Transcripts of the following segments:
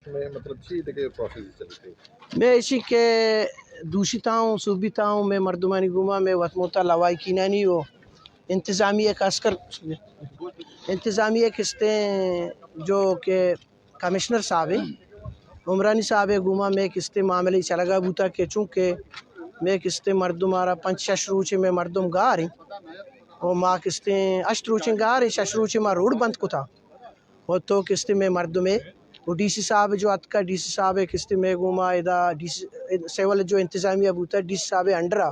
میں مطلب چی دگہ پروسیس چلتے؟ میں ایشی کہ دوشی تاؤں، صوبی تاؤں، میں مردمانی گوما، میں وت موتا لوائکینانی و انتظامیہ خاص کر انتظامیہ کستیں جو کہ کمشنر صاحب ہیں، عمرانی صاحب ہے گوما، میں کستیں معاملے چلگا بوتا کہ چونکہ میں کستیں مردم آرا پنچ شش روچے میں مردم گار ہیں، و ما کستیں ہشت روچیں گار ہیں، شش روچے ما روڈ بند کتا۔ و تو کستے میں مردمے و ڈی سی صاحب جو اتکا، ڈی سی صاحب کستے میں گوما ادا ڈی سی سول جو انتظامیہ بوتا، ڈی سی صاحب انڈرا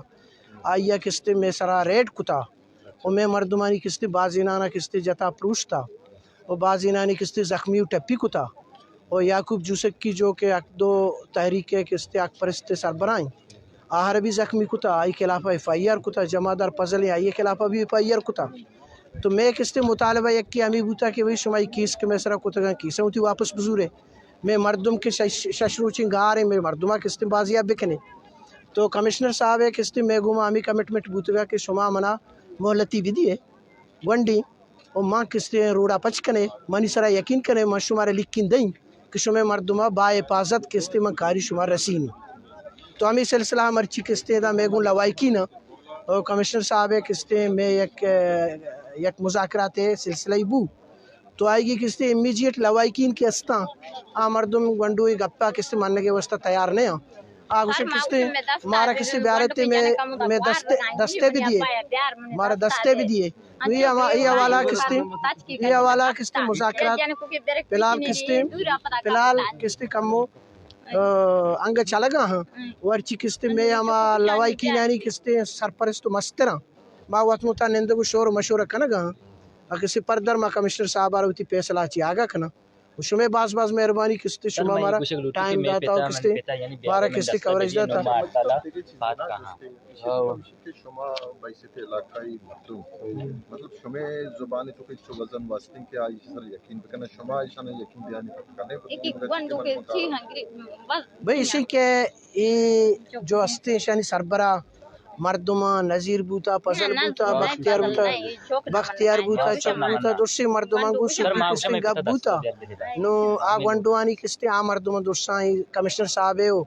آئیا کستے میں سرا ریڈ کتا و میں مردمانی کستے بازینانا کستے جتا پروشتا و بازینانی کستے زخمی و ٹپی کتا و یعقوب جوسکی جو کہ حق دو تحریک کستے حق پرست سربراہیں، آہر بھی زخمی کتا، آئی خلاف ایف آئی آر کتا، جمعدار فضل آئی خلاف بھی ایف آئی آر کتا۔ تو میں کستے مطالبہ یکی ہمیں بوتا کہ بھئی شما ای کیس کہ میں سرا کتگاں، کیس وتی واپس بزورے۔ میں مردم کہ شش، شش روچیں گار ہیں، میں مردمہ کستے بازیاب بکنے۔ تو کمشنر صاحب ہے کستے میں گوما ہمیں کمٹمنٹ بوتگا کہ شما منا مہلتی بدیے۔ گونڈی و ما کستے روڈا پچ کنے، منی سرا یقین کنے، من شمارا لکھین دئیں کہ شمے مردما با حفاظت کستے من کاری شما رسینی۔ تو ہمیں سلسلہ مرچی کستے دا میں گوں لوائکین و کمشنر صاحب کستے میں یک، یک مذاکرات سلسلہ بو۔ تو آئیگی کستے امیجیٹ لوائکین کے استاں، آ مردم گونڈوی گپا کستے منگے واسطہ تیار نہ آ گوشن کستے مارا کستے بیارتے میں، میں دستے، دستے بھی دیے، مارا دستے بھی دیے۔ تو یہ ہما-، یہ حوالہ کستے، یہ حوالہ کستے مذاکرات فی الحال کستے، فی الحال کستے کمو، آ، انگا چلگا ہاں۔ ورچی کستے میں ہما لوائکینانی کستے سرپرست و مستراں۔ ما وت متا نندگ و شور و مشورہ کنگا ہاں۔ اگہ کستے پردر ما کمشنر صاحب آرا وتی فیصلہ چی آگا کناں۔ و شمے باز باز مہربانی کستے شما مارا ٹائم داتا و کستے مارا کستے کوریج داتا۔ کہ شما بحیثیت علاقائی مردم، مطلب شمے زبانی تو کہ چو وزن واسطین کہ آئی سر یقین بکنن، شما ایشان یقین بیانی کنے۔ بھئی ایشی کہ ای جو ہستے ایشانی سربراہ مردماں نذیر بوتا، فضل بوتا، بختیار بوتا، بختیار بوتا، چک بوتا، درسیں مردماں گوں سوبی کستیں گپ بوتا۔ نو آ گونڈوانی کستیں آ مردماں درساں کمشنر صاحب ہے و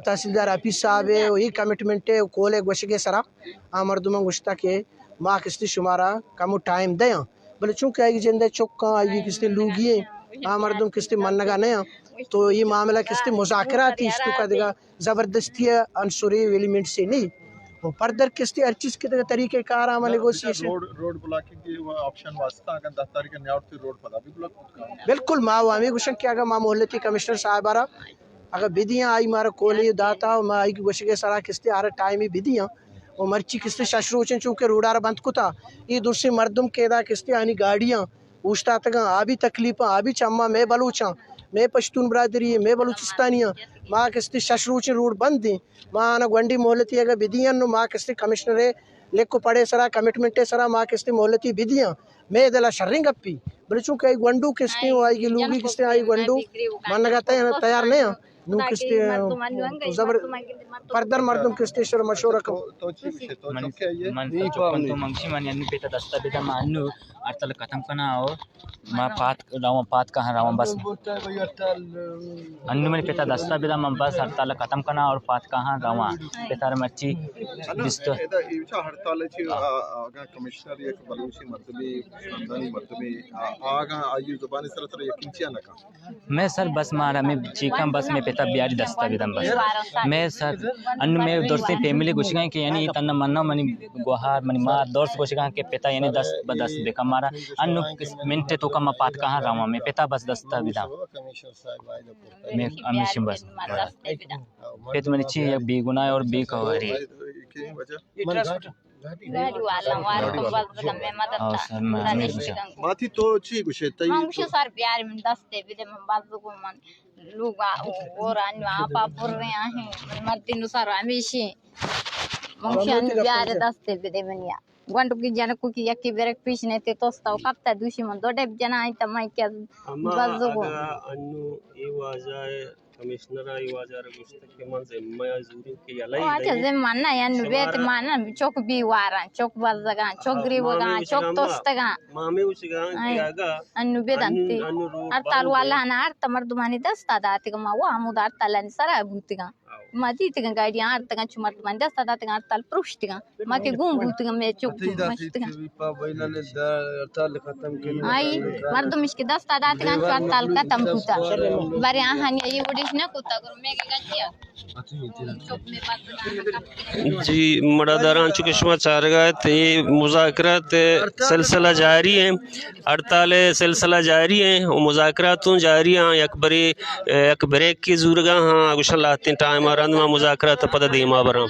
تحصیلدار حفیظ صاحب ہے و ای کمٹمنٹ ہے و کول ہے گوشگے سرا آ مردماں گوشتا کہ ما کستیں شمارا کمو ٹائم دیاں، بلے چونکہ آئی جندے چکاں، آئی کستیں لوگی ہیں، آ مردم کستیں منگا نیاں، تو یہ معاملہ کستیں مذاکراتی استو کا دگا زبردستی ء عنصری ایلیمنٹ سے نہیں۔ و پردر کستی ہر چیز کے طریقہ کار آما نیگوسیشن۔ روڈ، روڈ بلاکنگ کے وہ آپشن واسطہ اگر دس تاریخ نیاورتی روڈ پدا بھی بلاک کت کن۔ بالکل، ما وہ ہمیں گوشن کہ اگر ما مہلتی کمشنر صاحب آرا اگر بدیاں، آئی مارا کولی داتا و ما آئی گوشگے سرا کستی آرا ٹائمی بدیاں۔ و مرچی کستی شش روچن چونکہ روڈا را بند کتا، یہ درسیں مردم کہ ادا کستی آنی گاڑیاں اوشتاتگاں، آ بھی تکلیفاں، آ بھی چماں، مئے بلوچاں، مئے پشتون برادری ایں، مئے بلوچستانی آں، ما کستی شش روچیں روڈ بند ایں، ما آنا گونڈی مہلتی اگہ بدیاں نو ما کستی کمشنر ء لکھ و پڑے سرا، کمٹمنٹ ء سرا ما کستی مہلتی بدیاں، مئے دلا شریں گپی، بلے چونکہ آئی گونڈو کستی و آئی لوگی کستی، آئی گونڈو منگا تیار، تیار نہ آں۔ نوں کستے زبر پردر مردم کستے شر مشورہ کن۔ تو چی گوشے؟ تو من، چکے آئیے؟ من تو چکن تو منگشی من انو پیتا دستا بدم، انو ہڑتال ختم کنا اور ما پات رواں، پات کہاں رواں بس۔ انو من پیتا دستا بدم، من بس ہڑتال ختم کنا اور پات کہاں رواں۔ پیتا مرچی انو بیست۔ ادا ایوچا ہڑتال چی، آ، آگا کمشنر یک بلوچی مردمی، خاندانی مردمی، آ، آگا آئی زبانی سر تر یقین چیا نہ کن؟ مئے سر بس مارا، مئے چیکاں بس مئے پتا بیاری دستا بدن بس۔ مئے سر انو مئے درسیں فیملی گوشگاں کہ یعنی تنا منا منی گوہار، منی مات درس گوشگاں کہ پتا یعنی دست بہ دست بکن مارا۔ انو منٹ توکا ما پات کہاں رواں، مئے پتا بس دستا بدن۔ مئے ہمیشن بس۔ پت منی چی یک بے گناہ اور بے کواری۔ گاڑی والا وارتم بس بگم مئے مدد۔ او سر، من ہمیں گوشاں۔ ماتی تو چی گوشے؟ تئی من گوشاں سر بیار من دستے بدے من بس بگم من لوگ اور انو آپا پر رہے ہیں۔ من مردی نو سر ہمیشی۔ من گوشاں بیار دستے بدے منیا۔ گونڈوکی جنکوکی یکی بریک پیش نیتے توستا و کپتا، دوشی من دو ڈیپ جنا آئیں تا مائی کیا اما بزگو۔ اگا انو ای واجہ کمشنر ای واجہ را گوشت کہ من ذمہ یا زوری کہ یلا او اچھا، ذمہ نہ، انو بیت مانا چوک بی وارا، چوک بزگا، چوک گریوگا، چوک توستگا۔ مامی وچگا کہ اگا انو بیدنتی۔ ہڑتال والا نا ہر تا مردمانی دستا داتگا، ما وہ ہمود ہڑتالانی سرا بوتگا۔ ما دیتگاں گاڑیاں آرتگاں، چو مردمانی دست ءَ داتگاں، ہڑتال پروشتگاں۔ ما کہ گون بوتگاں، مئے چک مشتگاں۔ آئی مردم اش کہ دست ءَ داتگاں، چو ہڑتال ختم بوتا۔ برے آہانی یہ وڑیش نہ کتا، گرو میں کہ گنجیا۔ جی، مڑاداراں، چونکہ شما چارگا ات، یہ مذاکرات سلسلہ جاری ہیں۔ ہڑتال سلسلہ جاری ہیں و مذاکرات ہوں جاری ہیں۔ یک برے، یک بریک کی زورگا ہاں، گوشن لہتیں ٹائم آ رند ما مذاکرات پدا دیما براں۔